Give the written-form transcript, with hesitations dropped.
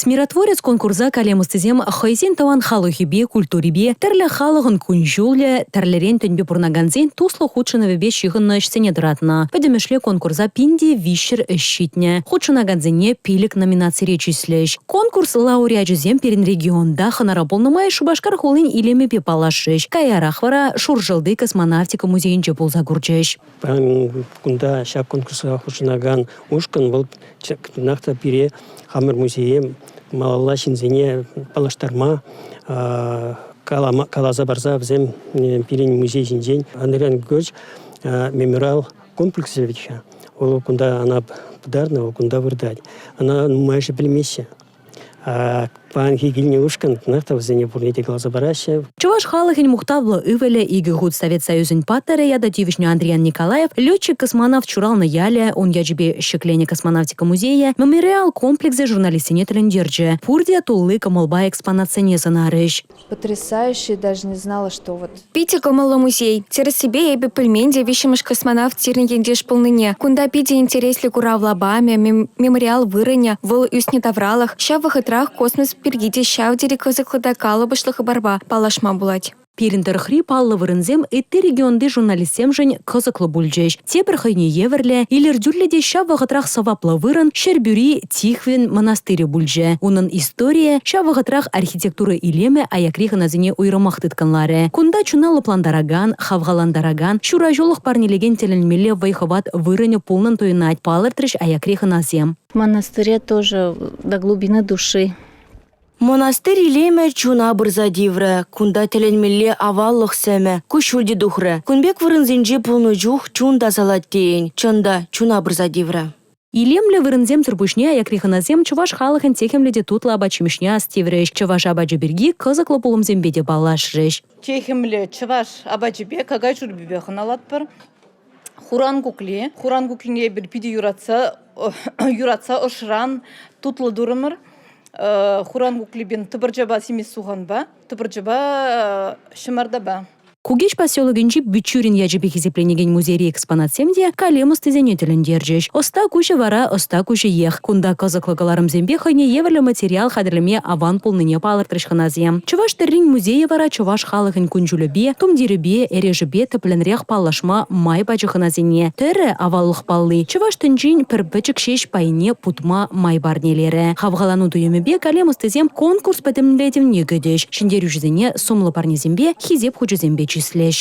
Миротворец конкурса калем ӑстисем хӑйсен тӑван халӑхӗпе, культурипе, тӗрлӗ халӑхӑн кун-ҫулӗ, тӗрлӗрен тӗнпе пурӑнакансен туслӑ хутшӑнӑвӗпе ҫыхӑннӑ ӗҫсене тӑратнӑ. Пӗтӗмӗшле конкурса 1300 ӗҫ ҫитнӗ. Хутшӑнакансене пилӗк номинацире чыслӗҫ. Конкурс лауреачӗсем пирӗн регионта хӑнара пулнӑ май Шупашкар хулин илемӗпе паллашрӗҫ. Каярах вара Шуршӑлти космонавтика музейӗнче пулса курчӗҫ. Паян кунта ҫак конкурса хутшӑнакан ушкӑн вӑл чӑнах та пире хамӑр музее малалла ҫынсене паллаштарма каласа парса вӗсем пирӗн музей ҫинчен Андриян Григорьевич мемориал комплексӗ вӗт-ха. Вӑл кунта ӑна пытарнӑ, вӑл кунта выртать. Ӑна нумайӑшӗ пӗлмеҫҫӗ. Паянхи килнӗ ушкӑн чӑнах та вӗсене пурне те каласа параҫҫӗ. Чӑваш халӑхӗн мухтавлӑ ывӑлӗ, икӗ хут Совет Союзӗн паттӑрӗ ята тивӗҫнӗ Андриян Николаев летчик-космонавт ҫуралнӑ ялӗ, ун ячӗпе ҫӗкленӗ космонавтика музейӗ, мемориал комплексӗ журналистсене тӗлӗнтерчӗ. Пурте тулли кӑмӑлпа экспонатсене сӑнарӗҫ. Потрясающе, даже не знала, что вот. Питӗ кӑмӑллӑ музей. Тӗрӗссипе эпӗ пӗлмен те виҫҫӗмӗш космонавт сирӗн ентеш пулнине. Кунта питӗ интереслӗ курав лапамӗ, мемориал вырӑнӗ, вӑл ӳснӗ тавралӑх. Ҫав вӑхӑтрах космос пирки те ҫав тери кӑсӑклӑ та калӑпӑшлӑ хыпарпа паллашма пулать. Пирӗн тӑрӑхри паллӑ вырӑнсем ытти регионти журналистсемшӗн кӑсӑклӑ пулчӗҫ. Тепӗр хӑйне евӗрлӗ, илӗртӳллӗ те ҫав вӑхӑтрах сӑваплӑ вырӑн Ҫӗрпӳри Тихвин мӑнастирӗ пулчӗ. Унӑн историйӗ, ҫав вӑхӑтрах архитектура илемӗ аякри хӑнасене уйрӑмах тыткӑнларӗ. Кунта чуна лӑплантаракан, хавхалантаракан, ҫураҫулӑх парнелекен тӗлӗнмелле вӑй-хӑват вырӑнӗ пулнӑн туйӑнать, палӑртрӗҫ аякри хӑнасем. В монастыре тоже до глубины души. Мӑнастир илемӗ чуна пырса тиврӗ. Кунта тӗлӗнмелле аваллӑх сӗмӗ, куҫҫуль те тухрӗ. Кун пек вырӑнсенче пулнӑ чух чун тасалать тейӗн. Чӑн та, чуна пырса тиврӗ. Илемлӗ вырӑнсемсӗр пуҫне аякри хӑнасем чӑваш халӑхӗн техӗмлӗ те тутлӑ апат-ҫимӗҫне ас тиврӗҫ, чӑваш апачӗ пирки кӑсӑклӑ пулӑмсемпе те паллашрӗҫ. Техӗмлӗ чӑваш апачӗпе, какай шӳрпипе хӑналатпӑр. Хуран кукли. Хуран куклине эпир питӗ юратса, юратса ӑшран тутлӑ турӑмӑр. Хуран куклипе тӑпӑрчапа симӗс суханпа, тӑпӑрчапа ҫӑмартапа. Кукеҫ поселокӗнчи Бичурин ячӗпе хисепленекен музейри экспонатсем те калем ӑстисене тӗлӗнтерчӗҫ. Ӑста куҫӗ вара ӑста куҫӗех. Кунта кӑсӑклӑ кӑларӑмсемпе хӑйне евӗрлӗ материал хатӗрлеме аван пулнине палӑртрӗҫ хӑнасем. Чӑваш тӗррин музейӗ вара чӑваш халӑхӗн кун-ҫулӗпе, тумтирӗпе, эрешӗпе тӗплӗнрех паллашма май пачӗ хӑнасене. Тӗрӗ, аваллӑх палли, чӑваш тӗнчин пӗр пӗчӗк ҫеҫ пайне путма май парнелерӗ. Хавхалану туйӑмӗпе калем ӑстисем конкурс пӗтӗмлетӗвне кӗтӗҫ. Ҫӗнтерӳҫӗсене сумлӑ парнесемпе, Хисеп хучӗсемпе чыслӗҫ.